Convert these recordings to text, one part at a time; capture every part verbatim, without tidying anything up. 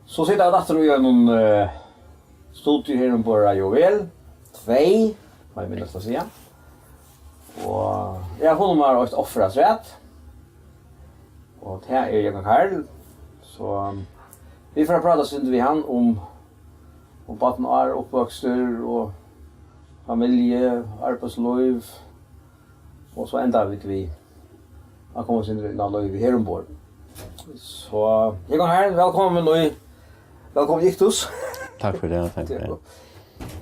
So sita vit aftur í einum, eh, studio her umborð á Juvel tvey, má eg minnast at siga. Og eg havi funnið mær eitt offur afturat. Og tað er Jógvan Karl. So, um, vit fara at práta eitt sindur við hann um, um barnaár, uppvøkstur og familju, arbeiðslív. Og so enda vit við at koma eitt sindur inn á lívið her umborð. So, Jógvan Karl, vælkomin í, vælkomin í Iktus. Takk fyri tað, takk fyri tað.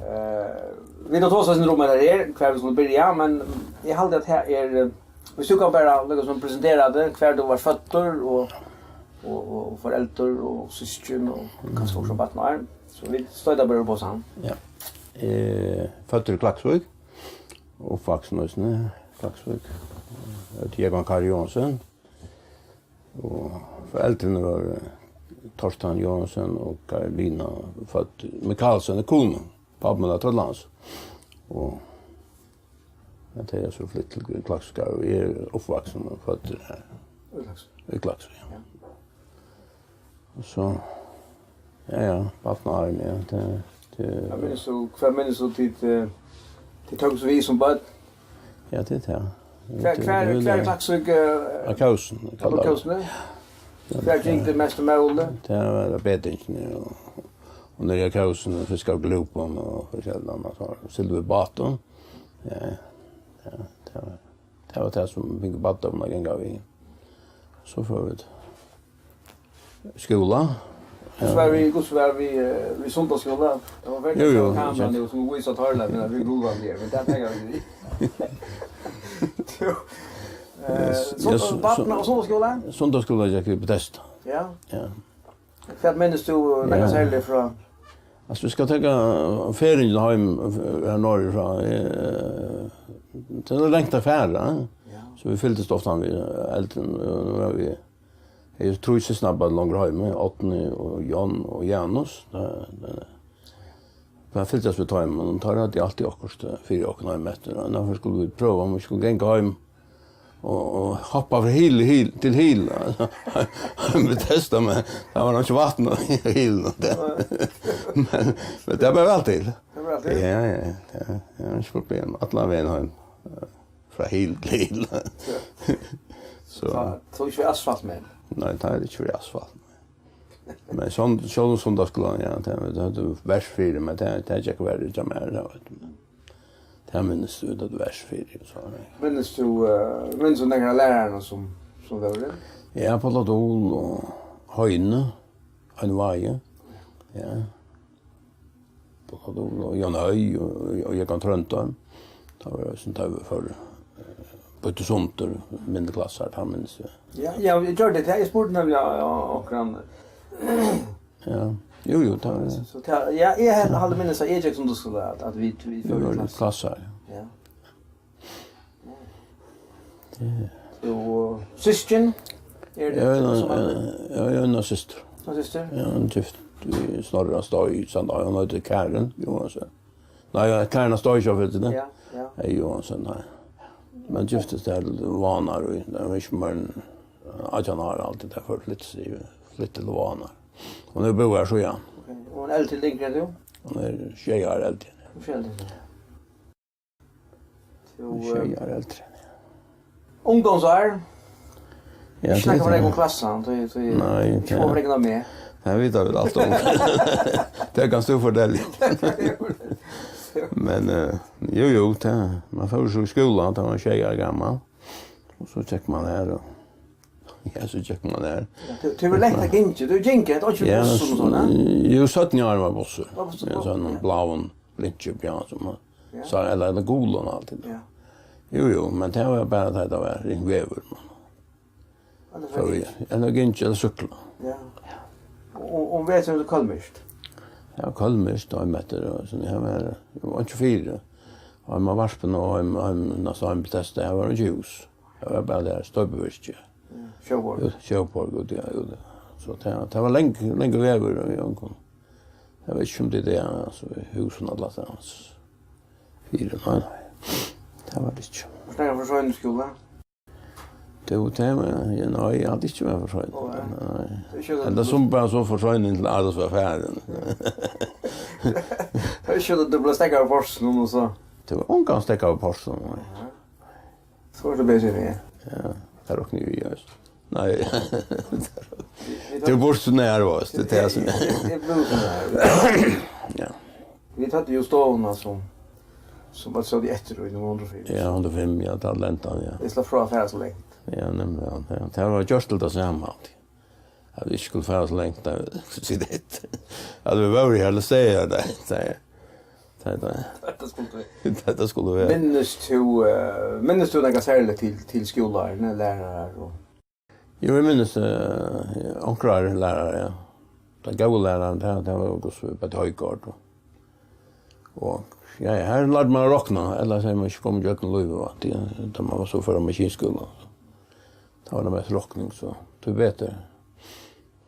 Eh, vit hava tosað eitt sindur um hetta her, hvar vit skulu byrja, men eg haldi at her er, eh, viss tú kanst bara líkasum presentera teg, hvar tú vart føddur og, og, og foreldur og systkin og kanska eisini barnaár. So vit stoyta bara upp á hann. Ja. Eh, føddur í Klaksvík. Uppvaksin eisini, Klaksvík. Eg eiti Jógvan Karl Johansen. Og foreldrini vóru Torstein Johansen og Karolina, fødd Michaelsen í Kunoy, pápi mín er Trøllanes. Og tey eru so flutt til Klaksvíkar, og eg er uppvaksin og føddur her. Í Klaksvík. Í Klaksvík, ja. Ja. Og so, ja, ja, barnaárini, ja, tað, tað Hvat minnist tú, hvat minnist tú tit, eh, tit tóku so við sum børn? Ja, tað er tað. Hvar, hvar, hvar í Klaksvík, eh, Á Kósum, á Kósum? Hvar gingu tit mest í málið? Tað var betingini og, og niðri á Kósum, og fiska á glúpum og forskelligt annað, so sigldu við bátum. Ja, ja, tað var, tað var tað sum fingu barndómin at ganga við. So fóru vit skúla. Hvussu var við, hvussu var við, eh, við sunnudagsskúla? Tað var Jú, jú. Kameran nú, sum vísa tørlarnar við gulvan her, men tað taka vit við. Jú. Eh, Yes, sunnudags-, yes, barna- og sunnudagsskúla? Sunnudagsskúla gekk í Bethesda. Ja. Ja. Hvat minnist tú, eh, nakað Ja. serligt frá Altso, vit skulu taka ferðina heim, eh, her norðurfrá. Eh, tað er langt at fara, eh? Ja. So vit fylgdust ofta við eldri, eh, nú eru vit, eg havi trý systkinabørn longur heima, Árni og John og Janus. Tað, tað, tað fylgdust vit heim, og teir høvdu altíð okkurt, eh, fyri okkum heim eftir. Og nú skuldu vit prøva, um vit skuldu ganga heim og, og hoppa frá hyli, hyli til hyli. Vit testa, men tað var nokk ikki vatn í hylunum. Men, men tað bar væl til. Tað bar væl til? Ja, ja, ja. Tað var ikki problem. Allan vegin heim. Frá hyli til hyli. Ja. So. Tá, tá ikki við asfalt, men. Nei, tá er ikki við asfalt. Men sunn-, sjálvum sunnudagsskúlan, ja, tað, tað, tað var vers fyri, men tað, tað gekk verri hjá mær, tað veit tú. Tað minnist tú, tað var vers fyri, so. Minnist tú, eh, minnist tú nakrar av lærarunum sum, sum vóru? Ja, Poul Dál og Heini, Heini Vági. Ja. Poul Dál og Jan Høy og, og Jógvan Tróndahl. Tað var sum tað var for, eh, byttu sundur, minni klassar, tað minnist eg. Ja, ja, eg gjørdi tað. Eg spurdi nemliga, ja, onkran. Ja. Jú, jú, tað var So, tað, ja, eg hevði, hevði minnist at eg gekk sunnudagsskúla, at, at vit, vit Vit fóru í vóru í klass. Klassar, ja. Ja. Tað Og systkin? Er Eg havi eina, sum eg, eg havi eina systur. Ein systur? Ja, hon er gift við Snorra Støy, Sandavági, hon eitur Karen Johansen. Nei, ja, Karen Støy, so fylgdi tað. Ja, ja. Hey Johansen, nei. Men giftist her til Vánar, og tað var ikki meir enn átjan ár alt, tað fór flytt, flytt til Vánar. Hon hevur búð her síðan. Ok, og hon er eldri ella yngri enn tú? Hon er sjey ár eldri. Sjey ár eldri. Tú, Sjey eh, ár eldri. Ungdómsár? Ja, Ikki tað snakka er um tað. Klassan, tí, tí, Nei, ikki tað fáa regna meg. Tað vita vit alt um. Tað kanst tú fortelja. Men, eh, jú, jú, tað, man fór so í skúla, tá man var sjey ár gamal. Og so gekk man her, og, ja, so gekk man her. Ja, tú, tú var langt at ganga, tú ginst, tað var ikki Ja, bussur og s-, sånn, ja? Jú, seinni ár var bussur. Var bussur, Ja, ja. Sånn bláan blinki, ja, sum man Ja. sá, ella, ella gulan altíð. Ja. Jú, jú, men tað var bara tað, tað var ringur vegur, man. Ja, tað var Fór eg, ella ginst, ella súkklaði. Ja. Og, og veturin er kólmyrkt? Ja, kólmyrkt, og heim eftir, og so, ja, men, eg var ikki fyri. Og heim á Varpinum, og heim, heim, næstan heim til Testa, her var ikki hús. Her var bara tað stoypivirki. Ja, sjóborð. Jú, sjóborð, gud, ja, jú, tað. So tað, tað var lang-, langur vegur, og eg kom. Eg veit ikki um tað er tað, altso, húsini alla staðni. Fyri, nei, nei. Tað var tað ikki. Hvussu leingi var tú í skúla? Tú, tað var, ja, nei, eg haldi ikki, eg var for sein. Ó, ja. Nei. Tað er ikki at... Ella sum bara so for sein til alles var ferdig. Tað er ikki at tú bleiv steðgaður av porsinum og so. Tú var ongan steðgaður av porsinum, nei. Ja. So er tað betri, ja. Ja, tað rokni eg við, ja. Nei. Vit, vit... Tú tók... Tú burtsunar, veitst tú, tað er sum... Eg, eg, eg burtsunar. Ja. Vit høvdu jú stovuna sum, sum var sett eftir í null fimm. Ja, null fimm, ja, tað var lentan, ja. Eg slapp frá at fara so langt. Ja, nemliga, ja. Tað var gjørt til tað sama, altíð. At vit ikki skuldu fara so langt, at sita eftir. At vit vóru her, ella segði eg tað, tað, tað, tað. Hetta skuldu vit. Hetta skuldu vit. Minnist tú, eh, minnist tú nakað serligt til, til skúlaárini, lærarar og... Jú, eg minnist, eh, onkrar lærarar, ja. Tann góði lærarin, tað, tað var August Bett Højgaard, og, og, ja, ja, her lærdi man at rokna, ella segði man ikki kom í gjøgnum lívið, va? Tí, tá man var so fyrr á maskinskúla, so. Tá var tað mest rokning, so, tí betur.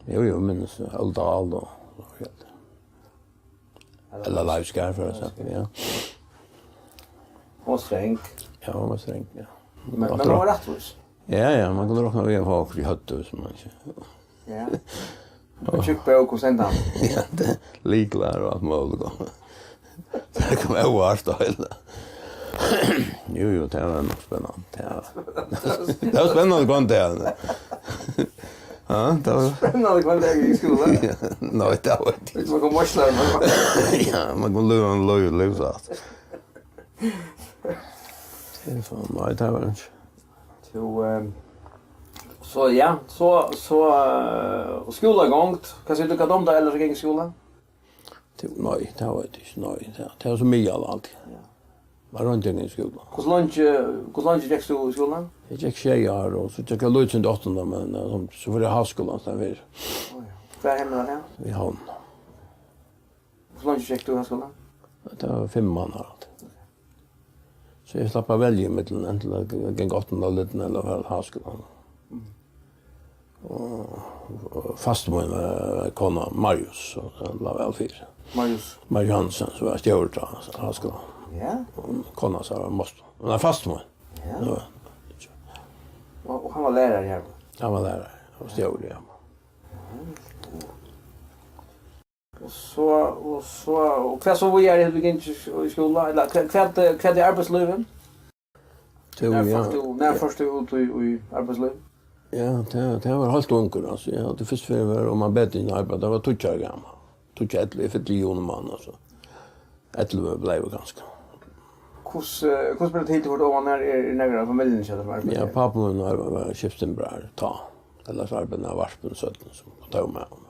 Jú, jú, minnist Óli Dahl og, og, ja. Ella Leivskar, for eksempel, ja. Og streng. Ja, hon var streng, ja. Men, men hon var rættvís. Ja, ja, man kundi rokna við at fáa okkurt í høvdið, sum man ikki... Ja. Og tjúkk bók og senda hann. Ja, tað, lyklar og alt møguligt. Tað kom óvart á heila. Jú, jú, tað var nokk spennandi. Ja. Tað var spennandi hvønn dag. Ja, tað var... Spennandi hvønn dag í skúla. Ja, nei, tað var tað ikki. Viss man kom veitsla, man... Ja, man kom løga, løga, løga, so. Tað er so, nei, tað var ikki. Tú, eh, so ja, so, so, eh, og skúlagongd, hvat sigur tú, hvat dámar tær ellers at ganga í skúla? Tú, nei, tað veit eg ikki, nei, tað, tað var so miðal altíð. Ja. Var royndi eg í skúla. Hvussu leingi, hvussu leingi gekst tú í skúla? Eg gekk sjey ár, og so gekk eg lítið til áttanda, men, eh, so, so fór eg á háskúlan, so fór eg... Ó, ja. Hvar heima var tað? Í Havn. Hvussu leingi gekk tú í háskúla? Tað var fimm mánaðar, alt. So eg slapp at velja millum antin at ganga áttanda lítið ella fara á háskúlan. Mm. Og, og fastur mín var kona Marius, og hann lá væl fyri. Marius? Marius Johansen, sum var stjóri á háskúlanum. Ja. Og kona hansara var mostir. Nei, fastur mín. Ja. Ja. Og, og hann var lærari her? Hann var lærari og stjóri, ja. Mhm. Og so, og so, og hvat so víðari, hevur tú gingið í skúla? Ella hva, hvat, eh, hvat er arbeiðslívið? Tú, nær, ja, fórt tú, nær, ja, fórt tú út í, í arbeiðslív? Ja, tað, tað var heilt ungur, altso. Eg haldi fyrst fyri at vera, um man betur inn í arbeiði, tað var tíggju ára gamal. Tíggju, ellivu, eg fylti í juni mánað, altso. Ellivu bleiv eg kanska. Hvussu, eh, hvussu ber til, tú vart oman her, er, er nakar av familjuni hjá tær sum arbeiðir her? Ja, pápi mín var, var skipstimbari tá. Ella so arbeiddi hann á varpinum seinni, sum tók meg av.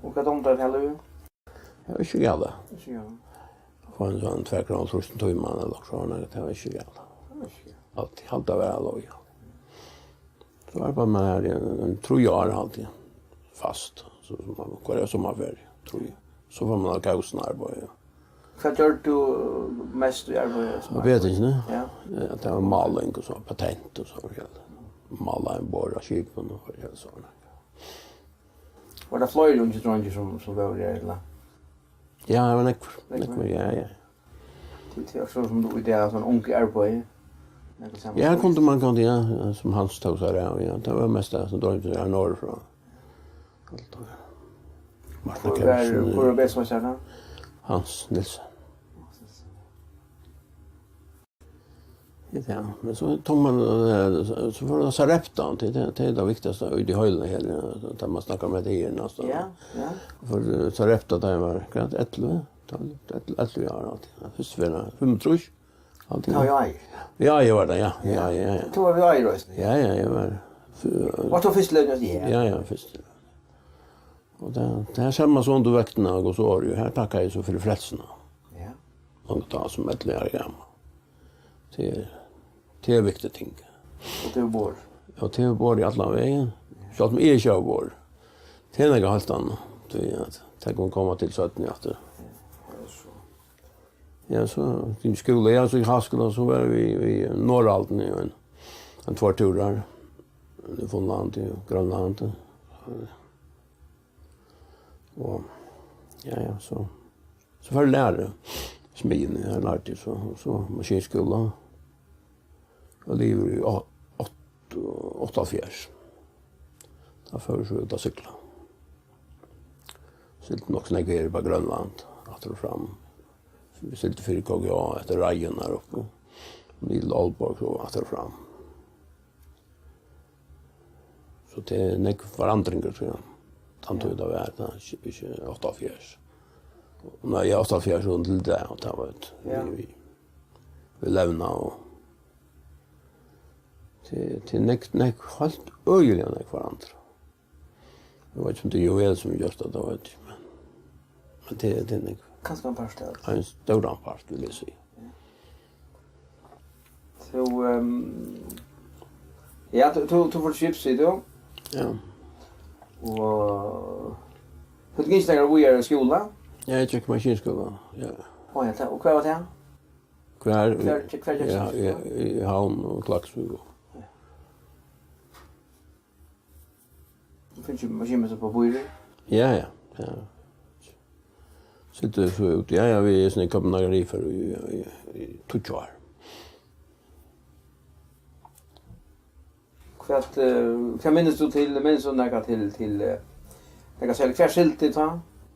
Og hvat dámar tær tað lívið? Ja, ikki galið. Ikki galið. Fáa ein sånn tvær krónur hálvtrýss tíman ella okkurt sånt, tað var ikki galið. Tað var ikki galið. Alt, alt at vera lóg, ja. So arbeiddi man her í ein, ein trý ár, haldi eg. Fast. So, so man, hvørja summarferiu, trý. So fær man av góðsum arbeiði, ja. Hvat gjørdi tú mest í arbeiði sum... Á Betingsini? Ja. Ja, tað var máling og so, patent og so, ja. Mála umborð á skipum og, ja, so. Var tað fleiri ungir dreingir sum, sum vóru her, ella? Ja, tað var nógvir. Nógvir? Nógvir, ja, ja. Tí, tí er so sum tú í dag, sånn ung í arbeiði. Nakað saman... Ja, sum kundi man, kundi, ja, ja, sum Hans tók sær av, ja. Tað var mest tað, sum dreingir her norðurfrá. Alt tað. Martin Kjærulfsen. Hvør var, hvør var bestsveitari tá? Hans Nielsen. Ja, men so tók man, eh, so, so fór man Sarepta, tað, tað, tað er tað viktigasta úti í heilum her, ja, tá man snakkar um hetta her, altso. Ja, ja. For, eh, Sarepta, tá eg var, hvat, ellivu, tólv, ellivu, ellivu ár, alt. Ja, fyrst var tað fimmogtrýss, alt. Tá var eg. Ja, eg var tað, ja. Ja, ja, ja. Tú var við eisini? Ja, ja, eg var. Var tú fyrst løgin? Ja. Ja, ja, fyrst. Og tað, tað er sama sum tú vektina og so er, her takki eg so fyri frelsuna. Ja. Og tá sum ellivu ára gamal. Tað er, tað er viktigt ting. Og tað er borð. Og tað er borð í allan vegin. Sjálvt um eg ikki havi borð. Tað er nakað heilt annað. Tí at tað kann koma til seinni aftur. Ja, so. Ja, so til skúla, ja, so í háskúla, so var vit í Norðurhaldini, ja, ein, ein tveir túrar. Newfoundland og Grønland. Og, ja, ja, so, so var læra smiðjuni, har lærdi eg so, so maskinskúla. Og liva í á-, áttaoghálvfjerðs. Tá fór eg so út at sigla. Sigldi nokk so nógv her upp á Grønland, aftur og fram. Vit sigldu fyri K G A eftir reiðum har uppi. Niður til Aalborg og aftur og fram. So tað er nógv forandringar, so ja. Tann tíð tað var, tað er ikki, ikki áttaoghálvfjerðs. Nei, ja, áttaoghálvfjerðs og til tað, og tað var eitt, ja, vit, vit, vit levna og tað, tað er nógv, nógv, heilt øgiliga nógv forandra. Eg veit ikki um tað er Joel sum hevur gjørt tað, tað veit eg ikki, men, men tað, tað er nógv. Kanska ein partur av tí. Ein stóran part, vil eg siga. Tú, ehm, ja, tú, tú, tú fór til skips, sigur tú? Ja. Og tú gekk ikki nakran víðari skúla? Ja, eg gekk maskinskúla, ja. Ó, ja, tað, og hvar var tað? Hvar? Hvar, hvar gekk tú skúla? Ja, í, í Havn og Klaksvík. Finnst tú maskinmeistarapappír? Ja, ja, ja. Situr so út. Ja, ja, vit eru sånn í København for í, í, í tíggju ár. Hvat, eh, hvat minnist tú til, minnist tú nakað til, til, eh, nakað serligt? Hvar sigldu tit tá?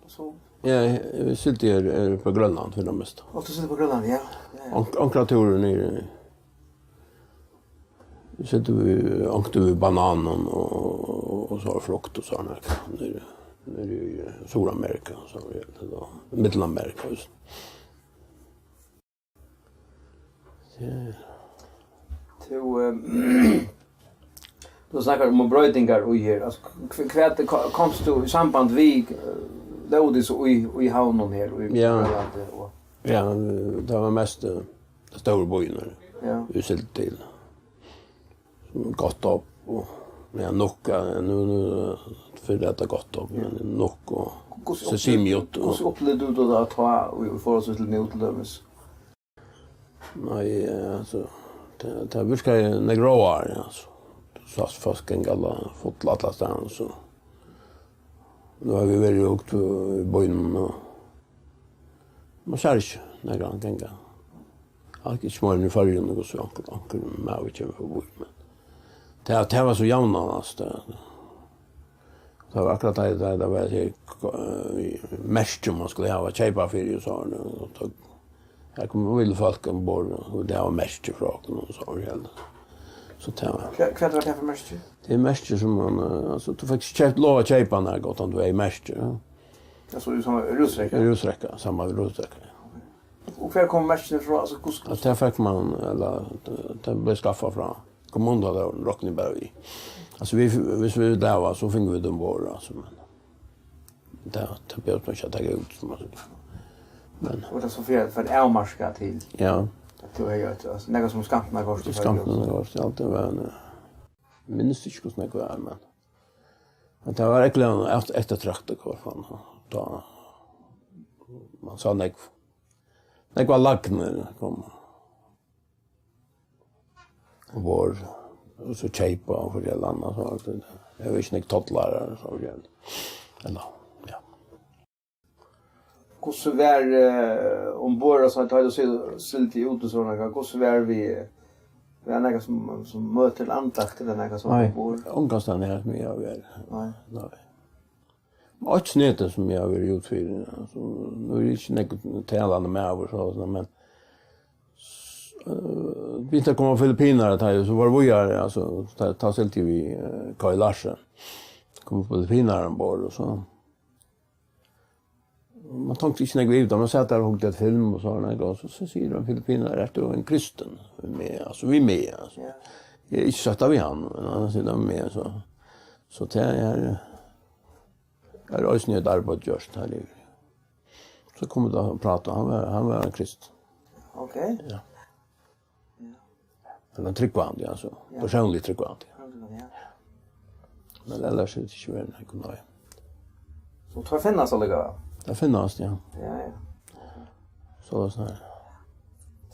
So. Ja, eg, eg sigldi her, her på Grønland, fyri tað mesta. Og tú sigldi på Grønland, ja. Ja, ja. Onk-, onkra túrar niður. Sigldu vit, onkra við bananum og, og, og so frukt og sovorðið. Niðri, niðri í, eh, Suðuramerika, so er tað tá. Middelamerika, veitst. Ja. Tú, eh, tú snakkar um broytingar í her. Altso, hv-, hvat ko-, komst tú í samband við, eh, lógir so í, í Havn her, í, ja, Grønlandi og... Ja, tað var mest, eh, stóru býirnar, ja, vit sigldu til. Gottorp og, ja, Nuuk, ja, nú, nú, fyrr er tað Gottorp, ja, men Nuuk og... Hvussu upplivdi, Sisimiut og... Hvussu upplivdi tú tað tá, í, í forhold til nú, til dømis? Nei, altso, tað, tað virkar í nakrar ár, altso. Tú sást fólk ganga alla, fulla allastaðni, so. Nú hava vit verið út í býnum, og man sær ikki nakran ganga. Alt er ikki meira enn í Føroyum, og so onkur, onkur maður kemur forbi, men tað, tað var so javnan, altso, tað, tað var akkurát tað, tað, tað var, eh, merki, man skuldi hava, keypa fyri, og so, og tá, her komu øll fólk umborð, og tað var merki frá okkum, og so, ja. So tað var... Hva, hvat var tað fyri merki? Tað er merki sum man, eh, altso, tú fekst keypt, lov at keypa nakað, uttan tú hevði merki, ja. Altso, í sama rúsdrekka? Rúsdrekka, sama rúsdrekka, ja. Og hvar komu merkini frá? Altso, hvussu... Ja, tað fekk man, ella, tað, tað bleiv skaffað frá kommununi, tað roknaðu bara við. Altso, vit, viss vit lógu, so fingu vit umborð, altso, men tað, tað bleiv nokk ikki at taka út, sum man sigur. Men... Og tað er so fyri, fyri at avmarka til... Ja. At tú hevði eitt, altso, nakað sum skamtinarkort. Skamtinarkort, ja, tað var ein, eh, minnist ikki, hvussu nógv tað var, men, men tað var ógvuliga eitt, eftirtraktað kort, man, tá man sá nógv, nógvar lagnir koma umborð, og so keypa og fortelja annað, so at tað, tað var ikki nógv tollarar, so at, ella, ja. Hvussu var, eh, umborð, altso, tá tú sil-, sigldi út og sovorðið, hvussu var við, var nakað sum, sum møti til andakt, ella nakað sum... Nei, umborð? Ongastaðni har sum eg havi verið. Nei. Nei. Eitt sindur sum eg havi verið út fyri, altso, nú eri eg ikki nógv talandi maður, so, men, eh, begynti at koma filipinarar, tá eg so fór víðari, altso, tá, tá sigldi eg við, eh, K. Larsen. Komu filipinarar umborð og so. Man tonkti ikki nógv yvir tað, man sat har og hugdi at film og so, og so, so sigur ein filipinari: "Ert tú ein kristin?" Við meg, altso, við meg, altso. Ja. Eg havi ikki sagt tað við hann, men hann sigur tað við meg, so. So tað er, er eisini eitt arbeiði gjørt har yvir. So komu vit at práta, hann var, hann var ein kristin. Ok. Ja. Ja. Hann er trúgvandi, altso. Ja. Persónliga trúgvandi. Persónliga trúgvandi, ja. Men ellers er tað ikki verið nakað, nei. So teir finnast allíkavæl? Teir finnast, ja. Ja, ja. So er tað.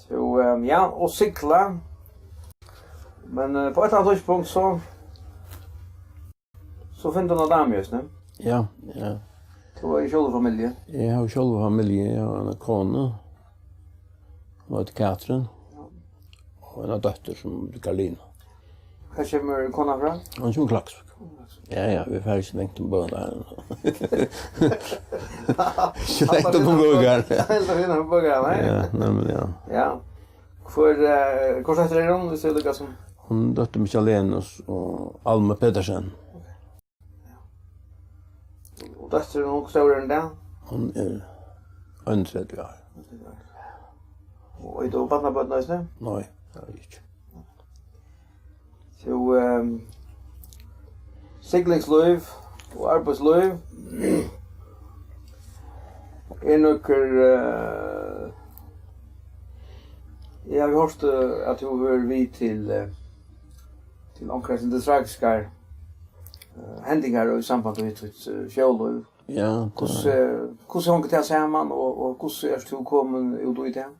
So, ehm, ja, og sigla. Men, eh, á eitt ella annað tíðspunkt, so So finnur tú eina damu, ikki? Ja, ja. Tú ert sjálvur úr familju? Eg eri sjálvur úr familju, eg havi eina konu. Hon eitur Katrin. Ja. Og eina dóttur sum eitur Karolina. Hvar kemur konan frá? Hon kemur frá Klaksvík. Ja, ja, vit fara ikki langt um bø-, nei. Ikki langt um bø-, nei. Helt av henne på bø-, nei. Ja, nemliga, ja. Ja. Hvør, eh, hvør dóttir er hon, viss tað er líka sum? Hon er dóttir Mikkjalenus og Almu Petersen. Og dóttirin, hon, hvussu stór er hon í dag? Hon er einogtretivu ár. Og er tað barnabørn eisini? Nei, tað er ikki. So, ehm, siglingslív og arbeiðslív er nøkur, eh, eg havi hoyrt, eh, at tú hevur verið við til, eh, til onkrar sindur tragiskar, eh, hendingar í sambandi við títt, eh, sjólív. Ja, tað. Hvussu, hvussu hongur tað saman, og, og hvussu ert tú komin út í tað?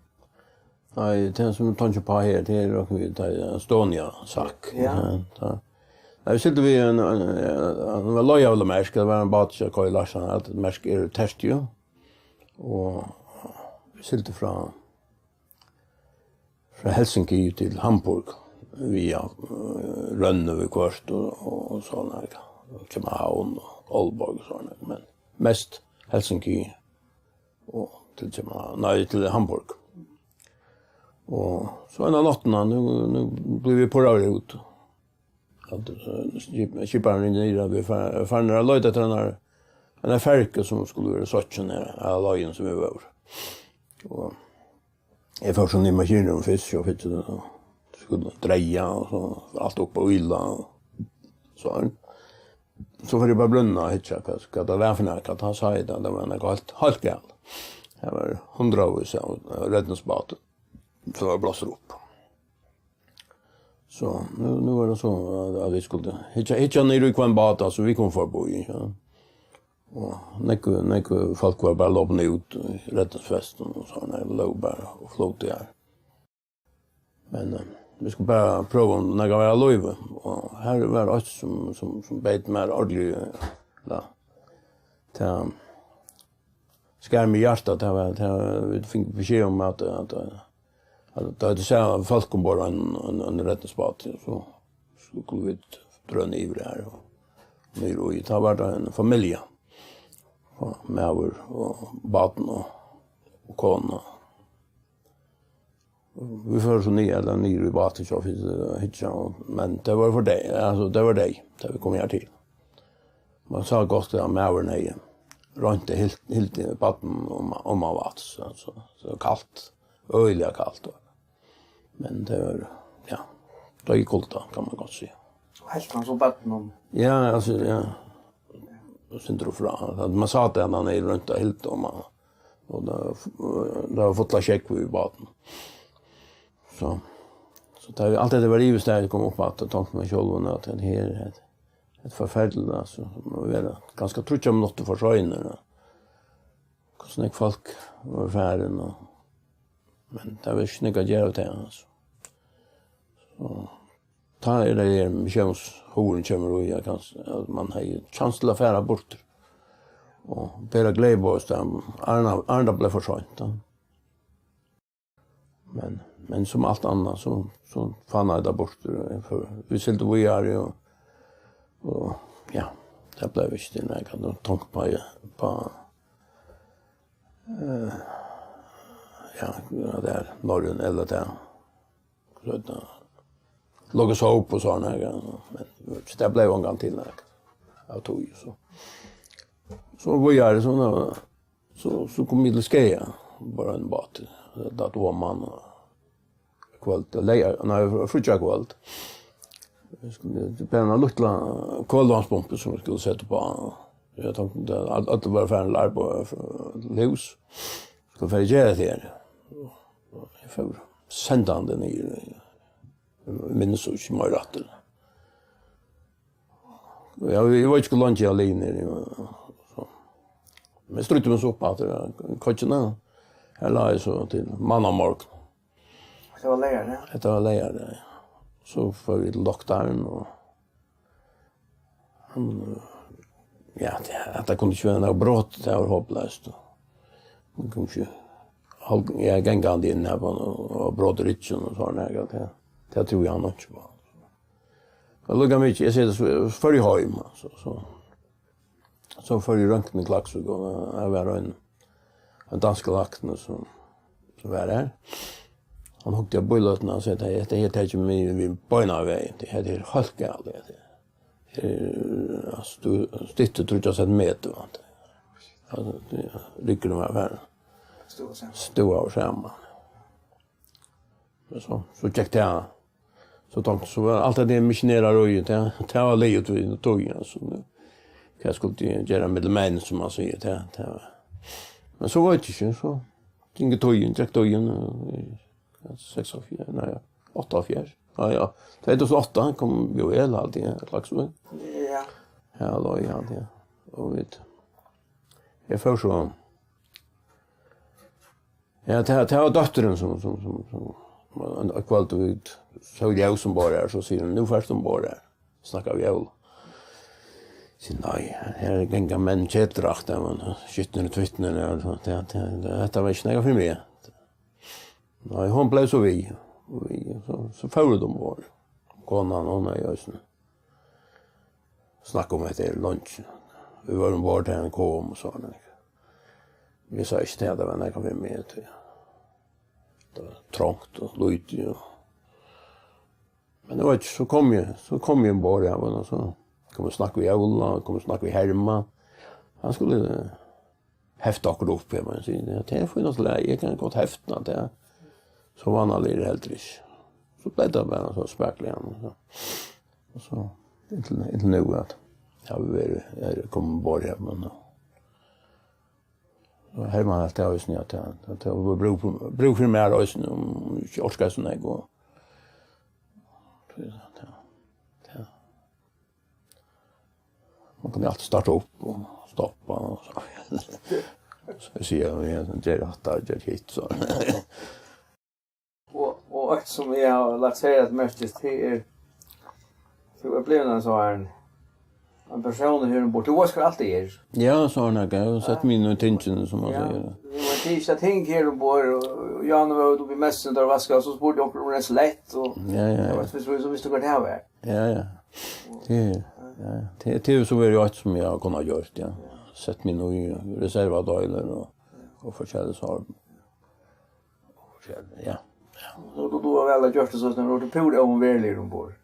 Nei, tað sum eg tenki uppá her, tað er nokk við tað, ja, Estonia-sak. Ja. Ja, tað. Nei, vit sigldu við ein, ein, ein, ein leið av Merk, tað var ein bátur, sum Kai Larsen, at Merk er tært, jú. Og vit sigldu frá frá Helsinki til Hamburg via, eh, Rønne viðhvørt og, og, og sovorðið, ja. København og Aalborg og sovorðið, men mest Helsinki og til København, nei, til Hamburg. Og so eina náttina, nú, nú blivu vit purraðir út. At, eh, skip-, skiparin ringir niður, at vit fa-, farnir at leita eftir einari, einari ferju, sum skuldi verið sokkin her, av leiðini sum vit vóru. Og eg fór so niður í maskinrúmið fyrst, so fekk eg, skuldi dreiggja, og so alt upp á íla, og so. So fór eg bara á brúnna og hyggja, hvat, hvat tað var fyri nakað, tá sá eg tað, tað var nakað heilt, heilt galið. Har var hundraðvís av redningsbátum, sum var blástur upp. So, nú, nú var tað so, at, at vit skuldu hyggja, hyggja niður í hvønn bát, altso, vit komu forbi, ja. Og nógv, nógv fólk var bara lopin út í redningsvestum og sovorðið, lógu bara og flótu har. Men, eh, vit skuldu bara prøva um nakað var á lívi, og har var eitt sum, sum, sum beit mær ordiliga, ja, tað skar meg í hjartað, tað var, tað, vit fingu besked um at, at, at tað høvdu sæð fólk umborð á ein, ein, ein redningsbát, so skuldu vit drøna yvir har og niður í, tá var tað ein familja, og maður og barn og, og kona. Vit fóru so niður, ella niður í bátin, so vit, eh, hyggja, og, men tað var fyri deyð, altso, tað var deyð, tá vit komu har til. Man sá gott, at maðurin hevði roynt at hilt, hilt barnið um, um á vatn, so, so, so kalt, øgiliga kalt var tað. Men tað var, ja, deyðakuldi, kann man gott siga. Helt hann so barnið um? Ja, altso, ja. Sindur og frá. At man sá, at hann hevði roynt at hilt um, og, og tað, tað var fullar sjógvur í bátinum. So, so tá alt hetta var yvirstaðið, kom upp aftur, tonkti mær sjálvum, at tað her er eitt, eitt forferdiligt, altso, má vera kanska tríggjar minuttir for seinur, og hvussu nógv fólk vóru farin, og, men tað var ikki nógv at gera av tí, altso. So, tá er tað her, missiónshugurin kemur í, at kanska, at man hevði kjans til at fara burtur. Og bera gleði á, áðrenn, áðrenn tað bleiv for seint, ja. Men, men sum alt annað, so, so fanaði tað burtur. Vit sigldu víðari, og, og, ja, tað bleiv ikki til nakað. Nú tonkti eg bara, eh, ja, tað er norrøn, ella tað. So tað, lukka seg upp og sovorðið, ja, men tað bleiv ongantíð nakað av tí, so. So víðari, so nú, so, so kom eg til skaða, bara ein bátur, tað var mann, og kvøld, leygar, nei, fríggjakvøld. Eg skuldi, tað var eina lítla kølivatnspumpu, sum eg skuldi seta upp á. Eg tonkti, at øll vóru farin til arbeiðis, til hús. Skal fara at gera tað her. Eg fór sendandi niður. Eg minnist so ikki meir aftur. Ja, eg veit ikki, hvussu leingi eg havi ligið niðri, so. Men eg stríddi meg so upp aftur, ja, koyggina. Her lá eg so til mánamorgun. Hetta var leygardag? Hetta var leygardag, ja. So fóru vit til doktaran, og hann, ja, tað, hetta kundi ikki vera nakað brot, tað var hopleyst. Hann kom ikki, hann, ja, gangandi inn har og, og brotið ryggin og sovorðið, ja, tað, tað trúði hann ikki uppá. Og líka mikið, eg sigi tað, so fór eg heim, altso, so, so fór eg í røntgen í Klaksvík, og har var ein, ein danskur lækni, sum, sum var har. Hann hugdi á bíløtuna og segði: "Hetta, hetta her tekur meg við beinanvegin, tað her er heilt galið, hetta her. Her er, altso, tú styttir tríggjar sentimetrar, vat." Altso, tað, ryggurin var, var Stúva saman. Stúva saman. Men so, so gekk tað. So tonkti, so var alt tað misjoneraríið, tað, tað var liðugt við tí, altso, nú. Hvat skuldi eg gera millum menn, sum man sigur, tað, tað var. Men so veit eg ikki, so gingu tíðin, gekk tíðin, og í seksogfjøruti, nei, ja, áttaogfjøruti. Ja, ja. Tvey túsund og átta kom jú eg, haldi eg, Klaksvík. Ja. Ja, lá eg, haldi eg. Og vit, eg fór so, ja, tað, tað var dóttirin sum, sum, sum, sum, ein, eitt kvøld, og vit sóu ljós umborð har, so sigur hon: "Nú fert tú umborð har. Snakka við Óla." Sigi: "Nei, her ganga menn í ketudrakt, ja, men skitnir og tvitnir, ja, so, tað, tað, tað, hetta var ikki nakað fyri meg." Nei, hon bleiv so við, og við, so, so fóru vit umborð. Konan, hon er jú eisini snakka um hetta her leingi. Vit vóru umborð, tá hann kom og so, nei. Eg sá ikki, at tað var nakað fyri meg, tí tað var trongt og lítið, og, men eg veit ikki, so kom eg, so kom eg umborð, ja, men so kom eg snakka við Óla, kom eg snakka við Herman. Hann skuldi, eh, hefta okkum upp, eg má siga. Ja, tað er fínt, altso, eg kann gott hefta tað. So vánaligur eri eg heldur ikki. So bleiv tað bara so spakuliga, og so, og so inntil, inntil nú, at eg havi verið, eg eri komin umborð her, men, og Herman helt tað eisini, at tað, at tað var brúk fyri, brúk fyri mær eisini, um eg ikki orkaði so nógv, og, ja, ja. Man kann jú altíð starta upp og stoppa og so. So eg sigi, ja, ger hatta, ger hitt, so. Og, og eitt sum eg havi lagt sera til merkis, tað er, tú ert blivin ein sånn, ein persónur her umborð. Tú veitst hvar alt er. Ja, so er tað, eg havi sett meg inn í tingini, sum man sigur. Men tað er ikki ting her umborð, og, og Jan var úti í messu, tá vaskaði, so spurdi onkur um ein slett, og, ja, ja, ja. Veitst, veitst, veitst, veitst tú hvar tað var? Ja, ja. Tað er, ja, tað, tað er so verið eitt sum eg havi kunnað gjørt, ja. Sett meg nú í reservudeilar og, og forskjellig sort. Forskjellig, ja. Ja. Nú, tú, tú hevur væl gjørt tað, so nú ert tú púra óumveruligur umborð.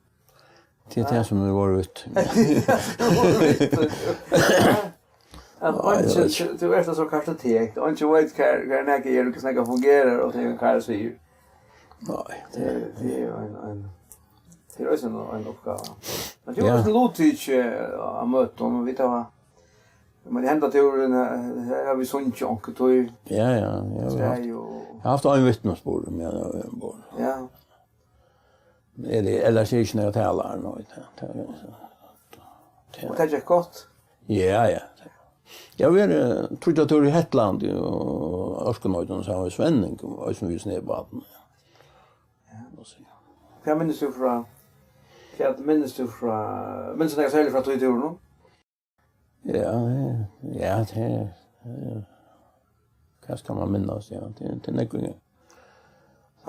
Tað er tað sum er vorðið. At ja, eg veit ikki. Tú, tú ert so kartotek, og ikki veit hvar, hvar nakað er, og hvussu nakað fungerar, og tað er, hvat eg sigi. Nei, tað er, tað er jú ein, ein, tað er eisini ein, ein uppgáva. Men tú ja. Hevur eisini luttikið, eh, á møtum, og vit hava, men henda túrin, eh, her hava vit sungið onkuntíð. Ja, ja, ja, vit hava haft, eg havi havt ein vitnisburð, men eg havi ein borð. Ja. Eg eri ellers ikki nakar talari, nei, tað, tað er so. Og tað gekk gott? Ja, ja. Eg havi verið, eh, tríggjar túrar í Hetlandi og Orkunýting, saman við Svenning, og eisini við Snæbátin. Ja. Hvat minnist tú frá, hvat minnist tú frá, minnist tú nakað serligt frá tí túrinum? Ja, ja, tað er, tað er, hvat skal man minnast, ja, tað er, tað er nógv.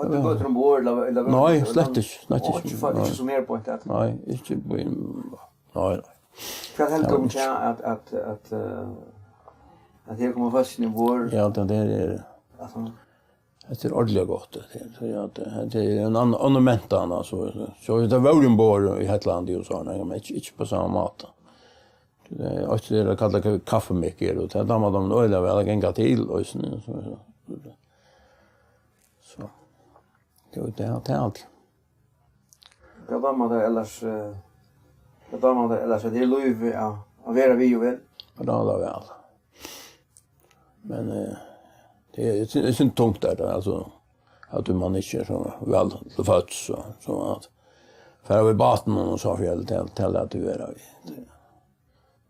Høvdu gøtur umborð, ella, ella nei, slett ikki, slett ikki. Ikki, nei. Ikki sum her beint at. Nei, ikki beint, nei, nei. Hvat heldur tú um tað at, at, at, eh, at her koma fólkini umborð? Ja, tað er, altso, hetta er ordiliga gott, tað er, so ja, tað, tað er ein ann-, annan mentan, altso. So, so tað var umborð í Hetlandi og so, nei, men ikki, ikki á sama máta. Tað er, og tað er at kalla ka-, kaffimikkur, og tað dámar teimum øgiliga væl at ganga til, og so, so, so. So. Tað er, tað er, tað er alt. Hvat dámar tær ellers, eh, hvat dámar tær ellers, at tað er lívið at, at vera við og vel? Tað dámar tað væl. Men, eh, tað er, eg syn-, eg synist tungt er tað, altso, at man ikki er so væl til fóts, so, so at fara við bátinum og so fyri, tað, tað læt eg vera við. Tað,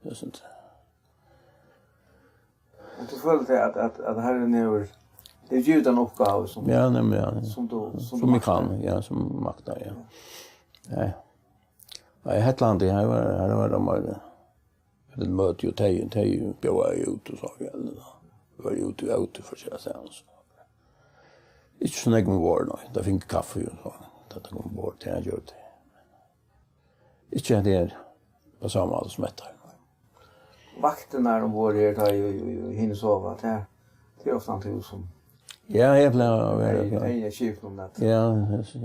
tað synist eg. Men tú følir tað at, at, at Harrin hevur, hevur givið tær eina uppgávu sum, ja, nemliga, ja. Sum tú, sum tú maktar. Sum eg kann, ja, sum maktar, ja. Ja. Ja. Nei, í Hetlandi, har var, har var tað meira, vit møttu jú tey, tey bjóðaðu út og so, ja, var jú úti, úti forskelliga staðni, so. Ikki so nógv umborð, nei. Tey fingu kaffi og so. Tá tey komu umborð, tað gjørdu tey. Ikki hetta her, á sama máta sum hetta. Vaktirnar umborð her, tá ið, ið, ið hini sova, tað, tað er ofta tú sum Ja, eg plagi at vera eigur, eigur skipinum, at ja,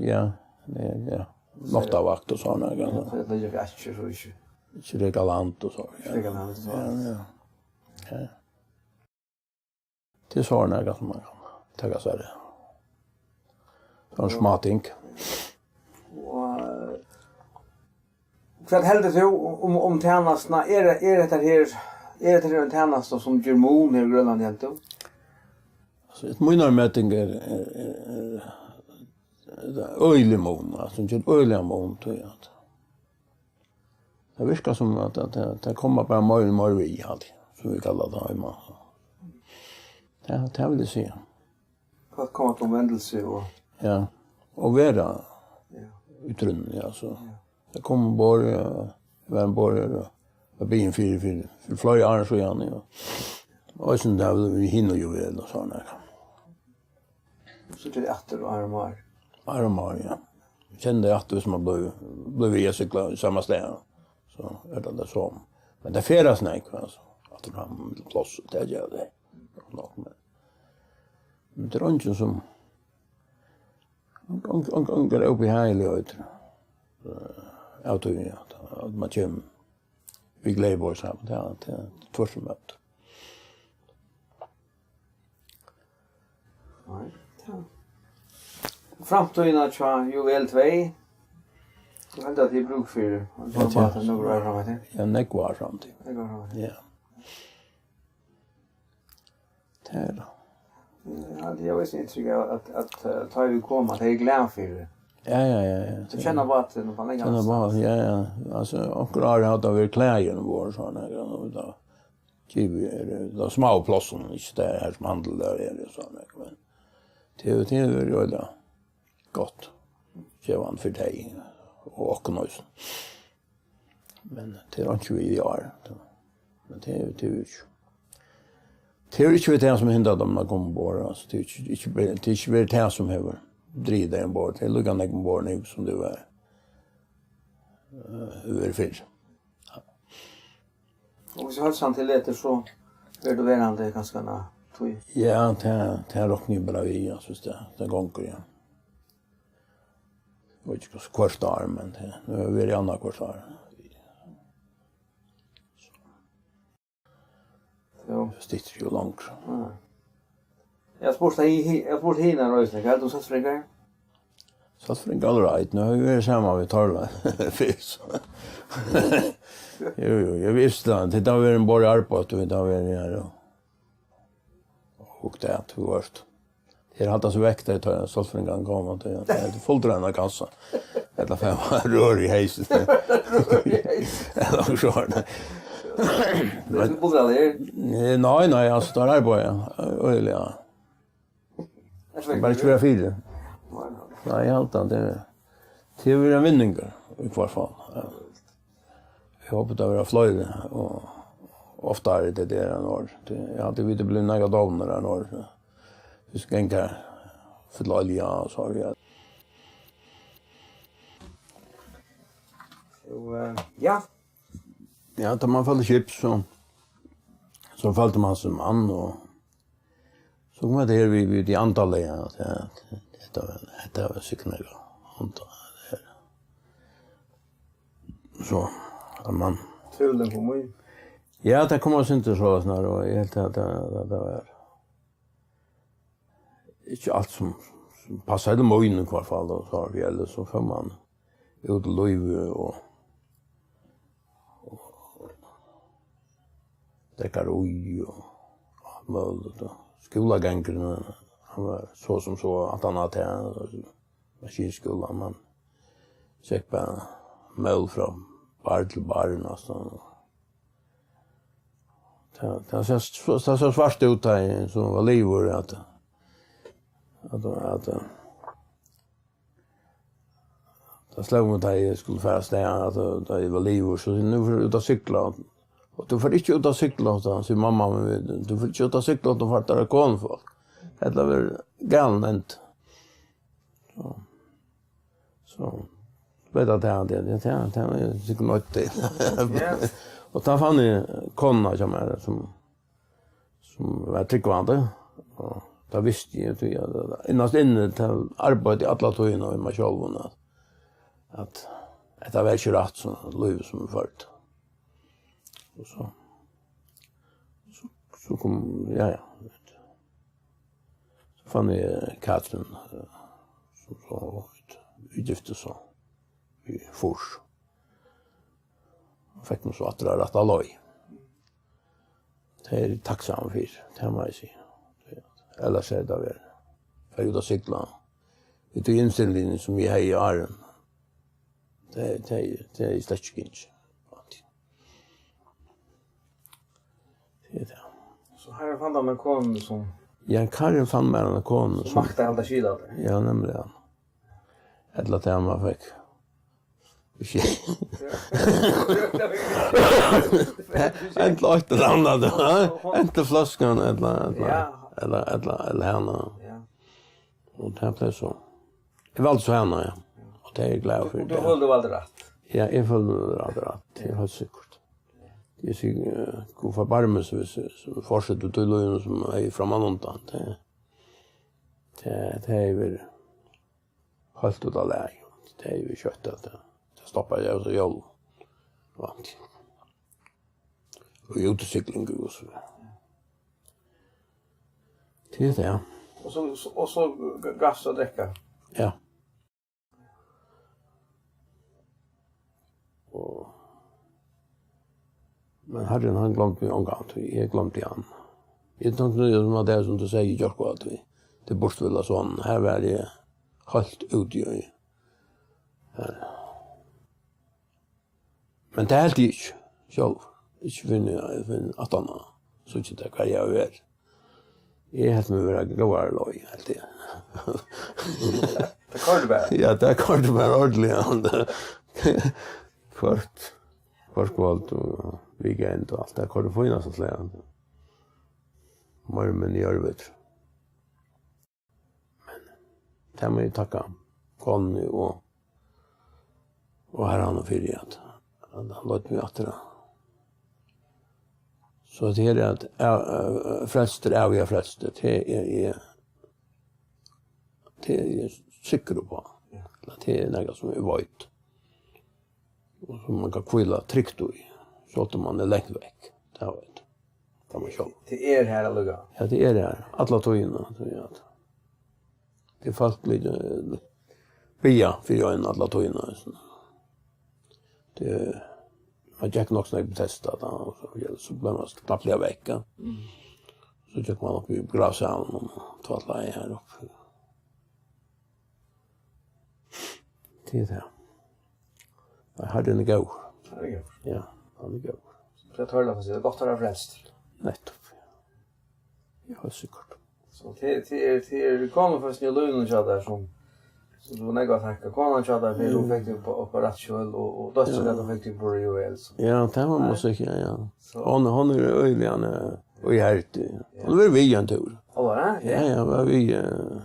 ja, ja, ja. Náttavakt og sovorðið, ja. So tað er ikki, so ikki. Ikki reka land og so, ja. Ikki reka land og so. Ja, ja. Ja. Tað er sovorðið, sum man kann taka sær av. Sovorðin smáting. Og, eh, hvat heldur tú um, um tænastuna? Er, er hetta her, er hetta her ein tænasta, sum ger mun her í Grønlandi, heldur tú? Altso, eftir mínari meting er, er, er, er tað øgiligur munur, altso, hon ger øgiligan mun, tí at tað virkar sum at, at, at tað koma bara meir og meir við, haldi eg, sum vit kalla tað heima. Tað, tað vil eg siga. Hvat koma til umvendilsi og Ja, og vera Ja. í trúnni, altso. Ja. Tað kom umborð, ja, var umborð, ja, var biðin fyri, fyri, fyri fleiri ár síðan, ja. Og eisini tað við hin og juvel og sovorðið. So tað er aftur ár um ár. Ár um ár, ja. Kenni tað aftur, hvis man blívur, blívur við at sigla í sama stað. So er tað tað sama. Men tað ferðast nógv, altso. Aftur og fram, pláss, og tað ger tað. Nokk, men, men tað er eingin sum, ong-, ong-, ong-, onkur óbehagligheit, eh, av tí at, at man kemur við gleði og saman. Tað er, tað er tvørturímóti. Nei, ja. Framtíðin hjá Juvel tvey. Tú heldur, at tað er brúk fyri ein Ja, sovorðnan tað báta nøkur ár fram eftir? Ja, nógv ár fram eftir. Nógv ár fram eftir. Ja. Tað er tað. Ja, eg havi eisini inntrykk av, at, at, eh, tá vit koma, at tey eru glað fyri. Ja, ja, ja, ja. Tú kennir bátin upp á langan Kenni avstand. Bátin, ja, ja. Altso, onkur ár hava tað verið klæðir umborð, sovorðið, ja, og tá givið er, eh, tað smáu plássini, ikki tað her sum handilin er, sovorðið, men tað, tað er jú, ja, gott. Gevandi fyri tey og okkum eisini. Men tað er einki við í ár. Men tað er, tað er ikki. Tað er ikki við tað sum hindrar teimum at koma umborð, altso. Tað er ikki, ikki, tað er ikki við tað sum hevur drivið tey umborð. Tað er líka nógv umborð nú sum tað var, eh, verið fyrr. Og hvis heilsan tillatir, so verður tú verandi kanska eina tíð. Ja, tað, tað rokni eg bara við, altso, hvis tað, tað gongur, ja. Eg veit ikki, hvussu hvørt ár, men tað, nú hevur verið annað hvørt ár. Jú. Stytri, jú longri. Ja. Eg havi spurt tey, eg havi spurt hinar eisini, hvat heldur tú um Søltfreyingar? Søltfreyingar, all right, nú hava vit verið saman við Torleif fyrr, so. Jú, jú, eg visti tað, tað hevur verið umborð í arbeiði, og vit hava verið her, og Og tað, tú veitst. Her halda seg vekk, tey tá Søltfreyingarnir koma, tey, tey, tey fulltrena kassa. Ella fær man rør í heysin. Ella okkurt sovorðið. Men tú buldrar her? Nei, nei, nei, altso, tað er arbeiði, ja. Øgiliga. Bara ikki vera fyri. Nei, nei. Nei, eg haldi, tað er, tað er ein vinningur, í hvørt fall. Ja. Eg hopi, tað verða fleiri, og oftari, tað er enn ár. Tað, eg haldi, vit eru blivnir nakað dovnir enn ár. Vit skulu ganga, fylla olju, og so har vit. Og, eh, ja. Ja, tá man føldi skips, so, so føldi man seg mann, og So kom hetta her við, við tí andaliga, at, at hetta, hetta var sikkurt nakað andað her. So, at man Tvivlin kom í? Ja, tað kom eitt sindur soleiðis nær, og eg helt at tað, at tað var ikki alt sum, sum passaði til mín í hvørt fall, og so har við, ella so fór man út í lívið og, og drekka í og alt møguligt, og skúlagangurin, hann var so sum so, at hann hevði tað, maskinskúla, man gekk bara mól frá barr til barr, næstan. Tað, tað sá, tað sá svart út, tá eg so var liðugur, at, at, at, Tað sló meg, tá eg skuldi fara avstað, at, at tá eg var liðugur, so sigur, "Nú fer tú út at sigla." "Og tú fert ikki út at sigla," sigur mamma, "men tú fert ikki út at sigla, tú fert at vera konufólk. Hetta verður galin endi." So, so bleiv tað tað, tað, tað, tað, tað var eg sikkurt noydd til. Ja. Og tá fann eg konuna hjá mær, sum, sum var trúgvandi, og tá visti eg, tí at innast inni, tá arbeiddi eg alla tíðina í mær sjálvum, at, at hetta var ikki rætt, so lívið sum eg førdi. Og so, so, so kom, ja, ja. So fann eg Katrin, eh, sum so, vit giftu so í fýrs. Og fekk nú so aftur á rætta leið. Tað er eg takksamur fyri, tað má eg siga. Ellers er tað verið, fer út at sigla. Við tí innstillingini, sum eg hevði í áðrenn, tað, tað, tað er slett ikki gingið. Tað er tað. So Harrin fann hann eina konu, sum Ja, Karin fann mær eina konu, sum maktaði at halda skil á tær. Ja, nemliga. Ella tað man fekk. Ella eitt ella annað, ha? Ella fløskan, ella, ella, Ja. ella, ella, ella hana. Ja. Og tað bleiv so. Eg valdi so hana, ja. Og tað er eg glaður fyri. Og tú følir tú valdi rætt? Ja, eg føli meg rætt, rætt. Tað er heilt sikkurt. Eg sigi, eh, Gud forbarmi seg, hvis, hvis fortsetter til løgene som er framan undan. Det, det, det er vel helt ut av lei. Det er vel kjøtt at det, det stopper jeg så jól. Vant. Og utesikling og så. Det er det, ja. Og så, så, og så g-, gafs og drekka. Ja. Og, men Harrin, hann gloymdi meg ongantíð, eg gloymdi hann. Eg tók nú, sum at tað, sum tú segði, Jørko, at við, tað burturvilla son, her var eg heilt úti í, her. Men tað helt eg ikki sjálv. Ikki fyrr enn, fyrr enn aftan á. So ikki tað, hvar eg havi verið. Eg helt meg vera góðari leið, helt eg. Tað koyrdi bara. Ja, tað koyrdi bara ordiliga. Hvørt, hvørt kvøld og weekend og alt, tað koyrdi fínasta slag. Meir og minni í ørviti. Men tað má eg takka konuni og, og Harranum fyri, at, at hann leiddi meg aftur á. So at her er at, eh, eh, frelstur, æviga frelstur, tað er, er, tað er eg sikkur uppá. Ja. Tað er nakað sum eg veit. Og sum man kann hvíla trygt í, sjálvt um man er langt vekk. Tað veit. Tað má sjálv. Tað er har allíkavæl. Ja, tað er har. Alla tíðina, so ja. Tað er fólk, vit, eh, biðja fyri ein alla tíðina, so. Tað, man gekk nokk so nógv til testa, tá, og so, ja, so bleiv man knappliga vekk, ja. Mm. So gekk man upp í gravsalan og tvætlaði har uppi. Tað er tað. Nei, Harrin er góður. Harrin er góður. Ja, hann er góður. Tað er tørrligt at siga, gott at vera frelstur. Nettupp. Ja, sikkurt. So tað, tað er, tað er konufrelsið í lívinum hjá tær, sum, sum tú hevur nógv at takka konuni hjá tær fyri, hon fekk teg upp á, upp á rætt skjøl, og, og dóttirin, ja, at hon fekk teg upp á Joel, so. Ja, tað var, nei, musikk, ja, ja. So. Hon, hon er øgiliga, eh, og hjartelig. Ja. Hon var við ein túr. Ó, var tað? Ja, ja, var við, eh,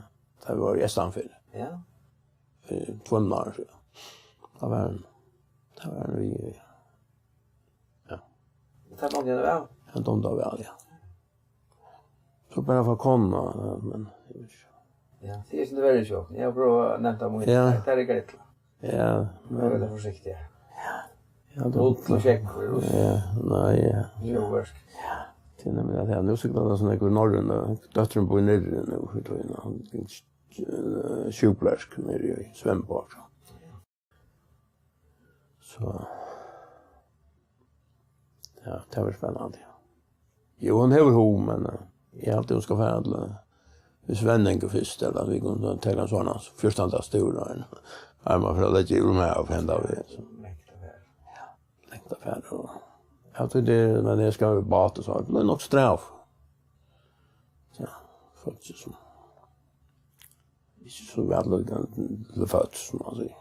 tað var í Estanfirði. Ja. Fyri tveimum árum síðan. Tað var, tað var við, ja. Tað dámdi henni væl. Tað dámdi henni væl, ja. So bara fyri konuna, ja, men, eg veit ikki. Ja, tað er sum tað verður, so. Eg havi prøvað at nevnt tað, men, ja, tað er ikki illa. Ja, men tað er forsiktigt. Ja, tað er, ja, tað er, ja, nei, ja. Sjóverk. Ja, tað er nemliga tað. Nú sigur tað sum eg í Noregi, dóttirin býr niðri nú fyri tíðina. Hon er, eh, sjúkplagsk niðri í Svendborg. So, ja, tað verður spennandi. Jú, hon hevur hug, men, eh, eg haldi, hon skal fara til, eh, Svanningur fyrst, ella at vit kunnu taka ein sovorðnan fjúrtan dags túr, og ein, ein man fer at leggja yvir um hav, henda veg, so. Langt at fara. Ja, langt at fara, og, ja, tí tað, men eg skal við báti, so tað blívur nokk strævt. Ja, faktiskt. Ikki so væl til fóts, sum man sigur.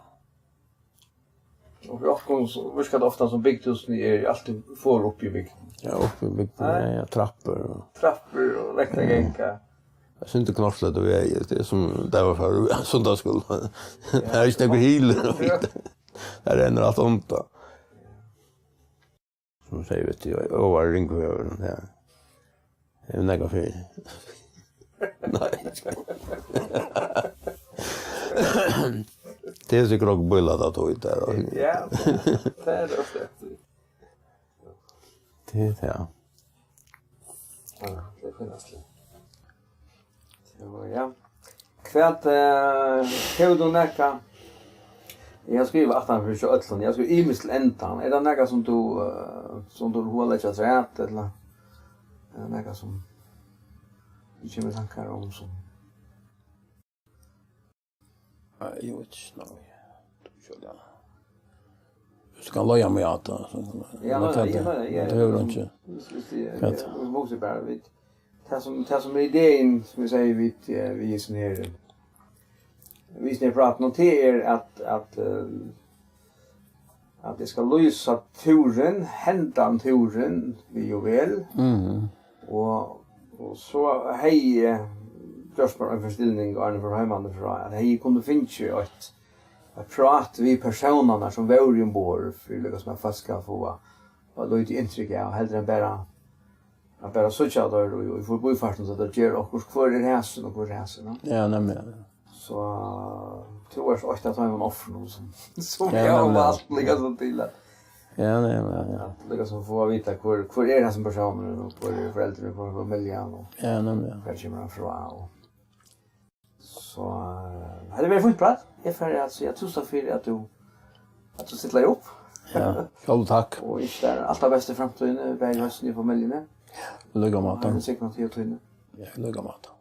Og fyri okkum, so virkar tað ofta sum bygdhúsini eru altíð for uppi í bygdini. Ja, uppi í bygdini, nei, ja, ja, trappur og trappur og langt at ganga. Ja. Tað er synd, tað er knorklut og vegir, tað er sum tað var fyrr, sunnudagsskúli. Ja. Tað er ikki nakar hylurin. Ja. Tað rennur alt undan. Sum eg sigi, veit tú, eg var ringvegur, ja. Eg vil nakað fyri. Nei. Tað er sikkurt nokk bílað at tók tað. Ja, tað er tað. Tað er tað. Ja, tað er fínt. So, ja. Hvat, eh, hevur tú nakað? Eg havi skrivað aftan fyri so øllum. Eg havi skrivað ymiskt til endan. Er tað nakað sum tú, eh, sum tú hevur leggja afturat, ella er tað nakað sum tú kemur í tankar um sum Nei, eg veit ikki, nei. Tú skalt, ja. Tú skalt leiða meg at tað, so. Ja, men nei, tað, ja, nei, ja, tað hevur ja, hann ikki. Hvis, hvis, ja, Hvat? Ja, hugsa bara, vit. Tað sum, tað sum er idein, sum eg sigi, vit, eh, vit sum her, vit sum her prata, og tað er at, at, eh, at eg skal lýsa túrin, hendan túrin, við og vel. Mhm. Og, og so hevði eg gjørt mær ein fyristilling, áðrenn eg fór heimanífrá, at hevði eg kunnað fingið eitt, eitt prát við persónarnar, sum vóru umborð, fyri líka sum at fólk skal fáa eitt lítið inntrykk av, heldur enn bara, at bara síggja teir í, í forbífartini, so teir gera okkurt, hvør er hasin og hvør er hasin, no? Ja, nemliga. So, tú ert eitt av teimum ofrunum sum, sum Ja, eg havi nemliga. Valt líka so til at Ja, nei, ja, ja. At líka sum fáa at vita hvør, hvør er hasin persónurin, og hvør eru foreldrini, hvør er familjan, og Ja, nemliga. Hvar kemur hann frá, og so, eh, hetta er verið fínt prat. Eg fari at siga túsund takk fyri at tú, at tú stillaði upp. Ja, sjálv takk. Og ynski tær alt tað besta í framtíðini, bæði í høsn og í familjuni. Í líka máta. Ha ein signaðan tíð og tíðini. Ja, í líka máta.